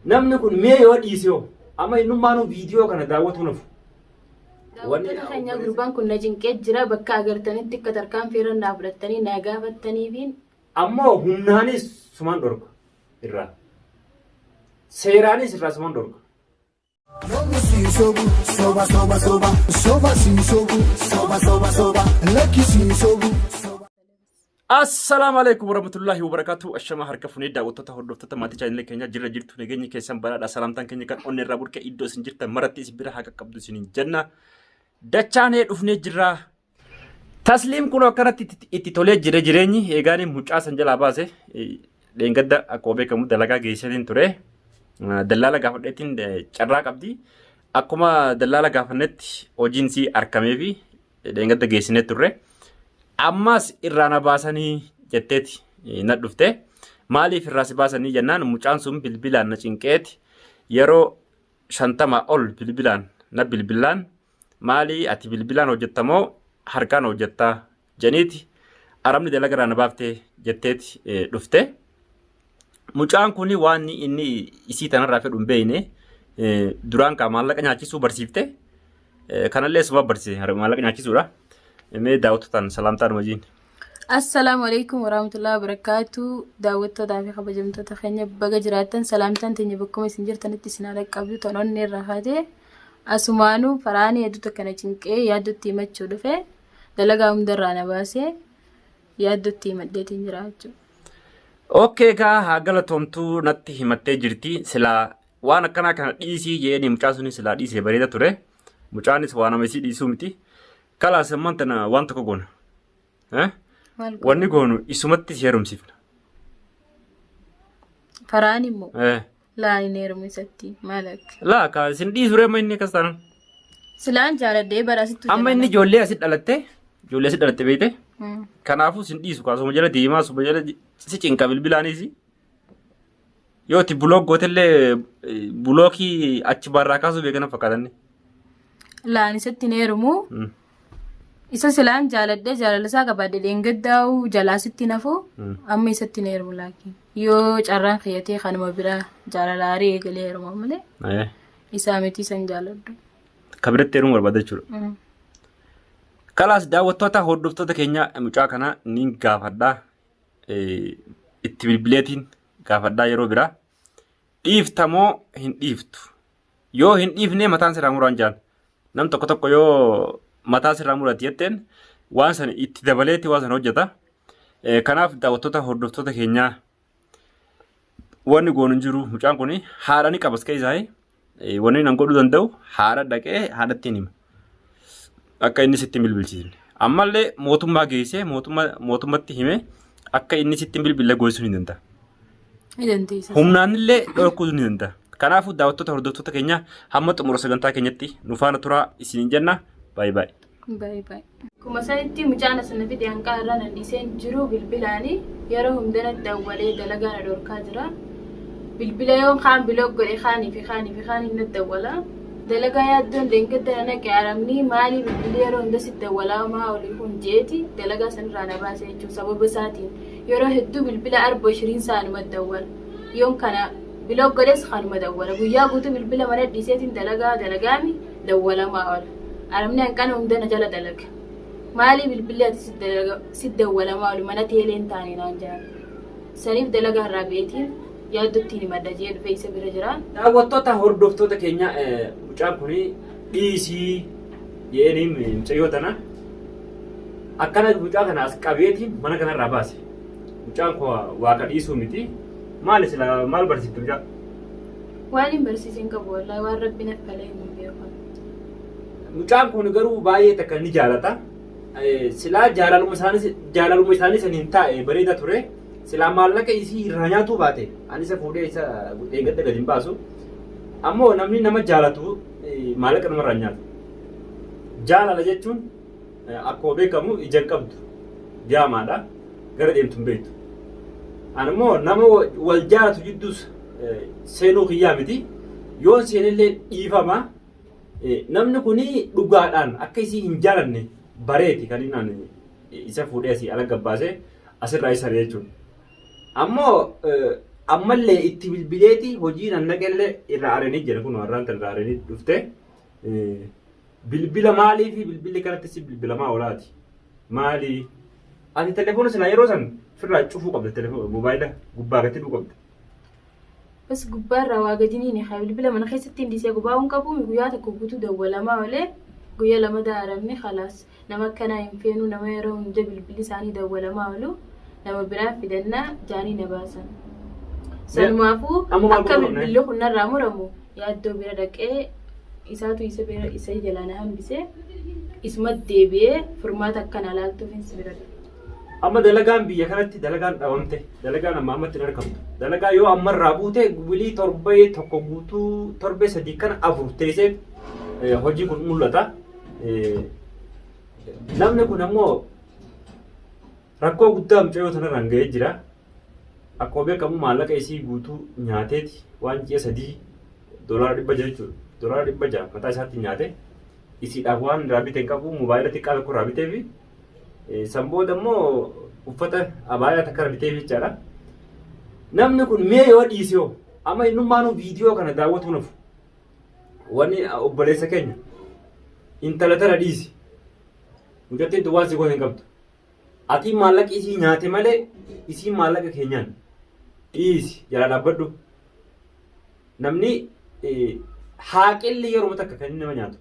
Namni kun mee yoo dhiise hoo amma innummaanuu viidiyoo kana daawwatuu nafu. Daawwattoota keenya gurbaan kun na cinqee jira bakka agartanitti akka tarkaanfii irra naa fudhattanii naa gaafattaniifiin. Ammoo humnaanis sumaan dhorka irraa. Seeraanis irraa sumaan dhorka. Yomu si sobu, soba soba soba, soba si sobu, soba soba soba, lucky si sobu, soba. Assalaamu alaikum warahmatullahi wabarakatuh. Ashamaa harka funee daawwattoota hordoftoota maatii chaanelii keenyaa jirra jirtu nageenyi keessan badhaadha. Salaamtaan keenya kan onnee irraa burqe iddoo isin jirtan maratti isin bira haa qaqqabdu isiniin jenna. Dachaanee dhufnee jirra. Tasliim kun akkanatti itti tolee jira jireenyi eegaanii mucaa san jalaa baase dheengadda akkuma beekamu dalagaa geesseetiin ture. Dallaala gaafadheetiin carraa qabdi. Akkuma dallaala gaafannetti hojiin sii arkamee fi dheengadda geessinee turre. Ammas irraa na baasanii jetteeti na dhufte. Maaliif irraa si baasanii jennaan mucaan sun bilbilaan na cinqeeti yeroo 50 ol bilbilaan na bilbilaan Maali ati bilbilaan hojjetta moo harkaan hojjetta jeniiti arabni dalagarraa na baafte jetteeti dhufte. Mucaan kun waan inni isii tanarraa fedhu hin beekne duraan kaa maallaqa nyaachisuu barsiifte kanallee suma barsiise maallaqa nyaachisuudha. Mee daawwattotaan salaamtaan wajjin. Assalaamu alaikum warahmatullahi wabarakatuh. Daawwattootaa fi kabajamtoota keenya baga jiraattan salaamtaan teenya bakkuma isin jirtanitti isin haa dhaqqabdu tan onnee irraa kaatee asumaanuu faraanii hedduu takka na cinqee yaaddootti himachuu dhufe dalagaa hundarraa na baasee yaaddootti himadheetiin jira jechuudha. Okay kaa haa galatoomtuu natti himattee jirti silaa waan akkanaa kana dhiisii jeeni mucaan sunis silaa dhiisee bareeda ture mucaanis waan nama isii dhiisuu miti kalaas ammaan tana waan tokko goona. Eh? Maal goona? Wanni goonu isumatti si heerumsiifna. Faraan immoo Eh. laa hin heerumu isatti maal akka. Laa ka isin dhiisu ree amma inni akkas taanaan. Silaan jaaladhee bara asittu Amma inni ijoollee asitti dhalatte ijoollee asitti dhalatte beekte Mm. kanaafuu isin dhiisu kaa suma jala deemaa suma jala si cinqa bilbilaanis yoo itti bulook gootellee bulookii achi barraa kaasuu beekan fakkaatanni. Laan isatti hin heerumu. Isa silaan jaaladhee jaalala isaa qabaadhe dheengaddaa'u jalaa sitti nafu amma isatti hin heerumu laakiin yoo carraan kiyyatee kanuma biraa jaalala aarii eegalee heeruma malee isaa miti isan jaaladhu. Ka biratti heerumuu barbaada jechuudha. Kalaas daawwattoota hordoftoota keenya mucaa kana ni gaafadha. Itti bilbileetiin gaafadhaa yeroo biraa. Dhiifta moo hin dhiiftu? Yoo hin dhiifne mataan sirraa muraan jaan. Nam tokko tokko yoo mataa sirraa murati jetteen waan sana itti dabaleetti waan sana hojjeta. Kanaaf daawwattoota hordoftoota keenyaa wanni goonu hin jiru mucaan kun haadha ni qabas keessaa wanni nan godhuu danda'u haadha dhaqee haadhatti hin hima. Akka inni sitti hin bilbilchiisne. Ammallee mootummaa geessee mootummatti hime akka inni sitti hin bilbille goosisuu ni danda'a. Ni dandeessa. Humnaan illee dhorkuu ni danda'a. Kanaafuu daawwattoota hordoftoota keenya hamma xumura sagantaa keenyatti nu faana turaa isiniin jenna. Baay'ee baay'ee. Baay'ee baay'ee. Akkuma sanitti mucaan as na fide hanqaa irraa nan dhiiseen jiru bilbilaani yeroo hunda natti dawwalee dalagaa na dhorkaa jira. Bilbila yoon kaan bilook godhe kaanii fi kaanii fi kaaniin natti dawwala. Dalagaa yaaddoon dheengadda na naqe aramni maalii bilbilli yeroo hunda sitti dawwalaa maa olii kun jeeti dalagaa sanirraa na baase jechuun sababa isaatiin yeroo hedduu bilbila arba ishiriin isaa numa dawwala. Yoon kana bilook godhes kanuma dawwala. Guyyaa guutuu bilbila mana dhiiseetiin dalagaa dalagaami dawwalamaa oola. Arabni hanqana hunda na jala dalaga. Maalii bilbilli ati si dawwalamaa oolu mana teelee hin taane naan jedhan. Saniif dalagaa irraa beetiin yaaddottiin himadha jee dhufee isa bira jira. Daawwattoota hordoftoota keenya mucaan kun dhiisii jedhanii mucayyoo tana akkana mucaa kana as qabeetiin mana kanarraa baase. Mucaan koo waaqa dhiisuu miti. Maali sila maal barsiifte mucaa? Waan hin barsiisin qabu wallaahi waan rabbi naf kalee hin beeku. Mucaan kun garuu baay'ee takka ni jaalata. Silaa jaalaluma isaanii jaalaluma isaanii saniin taa'e bareeda ture. Silaa maallaqa isii irraa nyaatuu baate ani isa fuudhee isa eeggadha gadi hin baasu. Ammoo namni nama jaalatu maallaqa namarraa hin nyaatu. Jaalala jechuun Akkuma beekamu ija hin qabdu. Jaamaadha. Gara deemtu hin beektu. Ani immoo nama wal jaalatu jidduus seenuu kiyyaa miti. Yoon seenellee dhiifama. Namni kun dhugaadhaan akka isii hin jaalanne bareeti kan inni ani isa fuudhee asii ala gabbaasee asirraa isa ari'e jechuudha. Ammoo Ammallee itti bilbileeti hojii nan naqellee irraa aranii jira kun har'aan tan irraa aranii dhufte. Bilbila maaliifi bilbilli kanatti si bilbilamaa oolaati? Maali? Ati telefoona silaa yeroo san ofirraa cufuu qabda telefoona moobaayila gubbaa gadi hidhuu qabda. Bas gubbaarraa waa gadi ni haa bilbila mana keessatti hin dhiisee gubbaa hin qabu guyyaa tokko guutuu dawwalamaa oolee guyyaa lama daaramne khalaas nama akkanaa hin feenu nama yeroo hunda bilbilli isaanii dawwalamaa oolu nama biraa fidannaa jaanii na baasan. Sanumaafuu Amma maal akka godhuu qabna? bilbilli kun narraa muramu yaaddoo bira dhaqee isaatu isa bira isa jalaa na hambisee isuma deebi'ee furmaata akkana laaltuuf hin si bira dhufe. Amma dalagaan biyya kanatti dalagaan dhabamte dalagaan amma ammatti hin argamtu. Dalagaa yoo ammarraa buute wilii torbee tokko guutuu torbee sadii kana afur teessee hojii kun mul'ata. Namni kun ammoo rakkoo guddaa mucayyoo tanarraan ga'ee jira. Akkuma beekamu maallaqa isii guutuu nyaateeti waan ji'a sadii $600 jechuudha. $600 mataa isaatti nyaate isiidhaaf waan irraa bite hin qabu moobaayila xiqqaa tokko irraa biteefi san booda immoo uffata abaayaa takka irra biteef jechaadha. Namni kun mee yoo dhiise hoo amma innummaanuu viidiyoo kana daawwatu nafu wanni obboleessa keenya intala tana dhiisi mucattiin tun waan si goote hin qabdu. Atii maallaqa isii nyaate malee isiin maallaqa keenyaan dhiisi jalaa dhaabbadhu. Namni haaqilli yeroo takka kan inni nama nyaatu.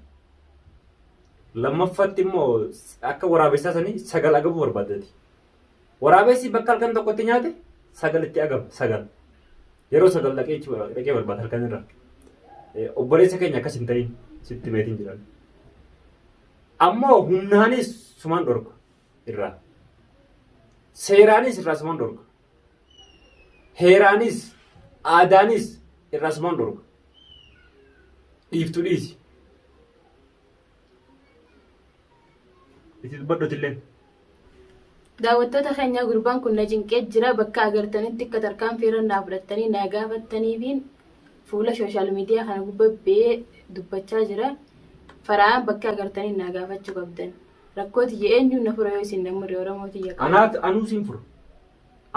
Lammaffatti immoo akka waraabessaa sanii sagal agabuu barbaaddati. Waraabessi bakka halkan tokkotti nyaate sagal itti agaba sagal. Yeroo sagal dhaqee dhaqee barbaada halkan irra. Obboleessa keenya akkas hin ta'in sitti meetiin jiran. Ammoo humnaanis sumaan dhorka irraa. Seeraanis irraa sumaan dhorka. Heeraanis aadaanis irraa sumaan dhorka. Dhiiftu dhiisi. Itti dubbadhu illee. Daawwattoota keenya gurbaan kun na cinqee jira bakka agartanitti akka tarkaanfii irra naa fudhattanii naa gaafattaniifiin fuula social media kana gubbaa ba'ee dubbachaa jira. Fara'aan bakka agartanii naa gaafachuu qabdan. Rakkoo tiyya eenyuun na fura yoo isin na murre Oromoo tiyya qaba. Anaat anuu siin fura.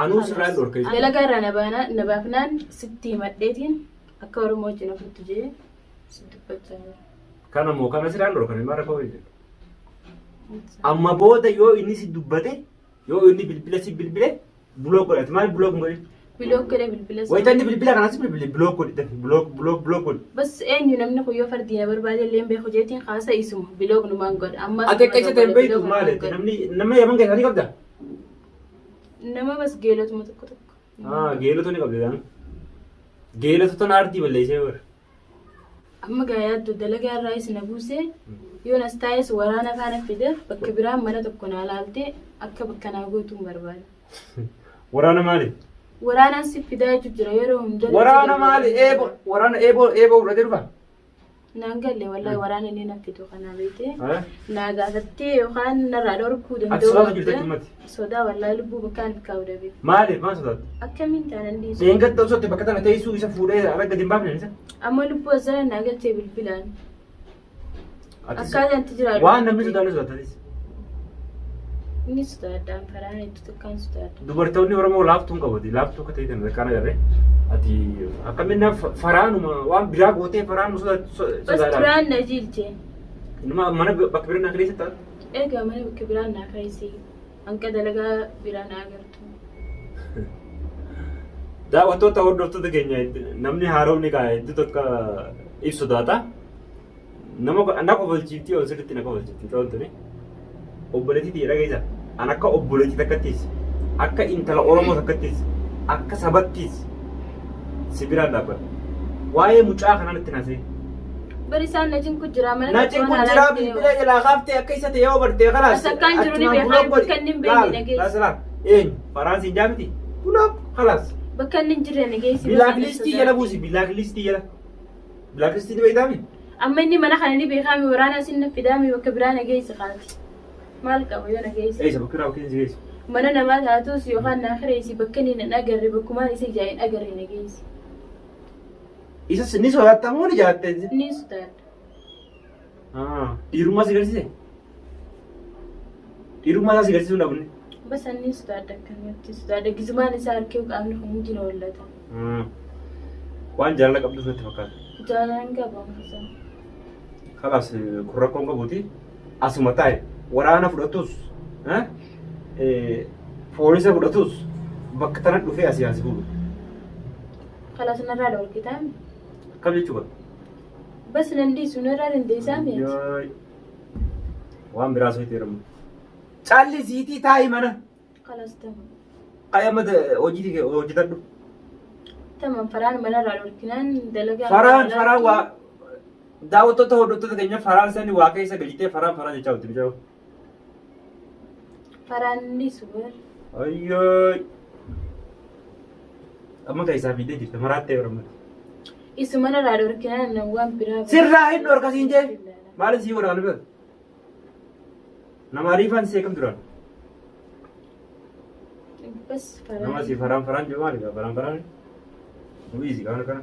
Anuu sirraa hin dhorka. Dalagaa irraa na baana- na baafnaan sitti himadheetiin akka Oromoo wajjin ofittu jee si dubbachaa jira. Kana moo kana sirraa hin dhorkan himaa rakkoo hin Amma booda yoo inni si dubbate yoo inni bilbila si bilbile block godhati maal block hin godhin? Block godhe bilbila isaa. Wayita inni bilbila kana si bilbile block godhi dafi block block block godhi. Bas eenyu namni kun yoo fardii na barbaade illee hin beeku jeetiin kaasa isuma block numaan godha. Ammas Ati akka isa ta'e hin beektu maali? Namni nama yaman keessaa ni qabda? Nama bas geelotuma tokko tokko. Ah, geelota ni qabda jedhan. Geelota tana aartii balleessee bara. Amma gaa yaaddu dalagaa irraayis na buuse yoon as taa'es waraana faana fide bakka biraan mana tokko naa laaltee akka bakka naa gootuun barbaada. Waraana maali? Waraanaan si fidaa jechuun jira yeroo hunda. Waraana maali? Eeboo waraana eeboo eeboo fudhatee dhufa? Naan galle wallahi waraana inni na fidu kanaa beekte. Naa gaafattee yookaan narraa dhorkuu Ati danda'u. sodaatu jirta jechuun Sodaa wallahi lubbuu bakkaan kaa'u dhabe. Maaliif maal sodaatta? Akkamiin taanan dhiisu? Dheengadda osoo itti bakka tana teessuu isa fuudhee ala gadi hin baafne isa. Amma lubbuu azara naa galchee bilbilaan. Ati Akkaataan itti jiraadhu. Waan namni sodaanne sodaattanis. Inni sodaadhaan faraan itti xiqqaan sodaadha. Dubartoonni Oromoo laaftuu hin qabati. Laaftuu akka ta'e kan akkaan agarre. Ati akkamiin na faraanuma waan biraa gootee faraanuma Bas sodaadhaan. duraan na jiilche. Inuma mana bakka biraa na keessa ta'a. Egaa mana bakka biraan naa kaayisi. Hanqa dalagaa biraa naa agartu. Daawwattoota hordoftoota keenya namni haaromni kaa hedduu tokko ibsu sodaata. Nama na kofalchiiftii ol sirriitti na kofalchiifti ta'uun tuni. Obboleettii tiyya dhageessa. An akka obboleettii takkattis, akka intala Oromoo takkattis, akka sabattis si biraan dhaabbadha. Waa'ee mucaa kanaa natti naasee. Bari isaan na cinqu jira mana Na cinqu jira bilbila jalaa kaaftee akka isa ta'e yoo barte kalaas. As akkaan jiru ni beekaa, bakka inni hin beekne dhageessi. Laal eenyu Faransiin jaamiti block kalaas. Bakka inni hin jirre na geessi. Blacklistii jala buusi blacklistii jala. Blacklistii ni beektaami? Amma inni mana kana ni beekaami waraana isin na fidaami bakka biraa na geessi kaati. Maal qaba yoo na geessi. Eessa bakka biraa bakka inni si geessu? Mana namaa taatus yookaan naa kireessi bakka inni hin agarre bakkumaan isa ijaa hin agarre na geessi. Isas ni sodaatta moo ni jaallatta? Ni sodaadha. Dhiirummaa si garsiise? Dhiirummaa isaa si garsiisuu dhabne. Bas ani sodaadha akkanumatti sodaadha. Gizumaan isaa harkee qaamni kun hundi na hollata. Waan jaalala qabduuf natti fakkaata. Jaalala hin qabu amma. Kalaas kun rakkoon qabuuti. Asuma taa'e waraana fudhatus poolisa fudhatus bakka tana dhufee asii asii fuudhu. Kalaas narraa dhorkitaa mi? Akkam jechuu bara. Bas nan dhiisu narraa dandeessaa mi? Yooy. Waan biraa sochii jedhamu. Caalli siitii taa'i mana. Kalaas tamam. Qayyama hojii hojjetadhu. Tamam faraan manarraa dhorkinaan dalagaa. Faraan faraan waa daawwattoota hordoftoota keenya faraan sani waa keessa galchitee faraan faraan jechaa jirti mucaa. Faraan dhiisu bar. Ayyoo. Amma keessaa fiidee jirta maraattee barmata. Isu manarraa dhorkinaan waan biraa. Sirraa hin dhorka siin jee. Maali sii godha kana Nama ariifaan si eegam duraan. Bas faraan. Nama si faraan faraan jiru maali faraan faraan. Nuyi si kana kana.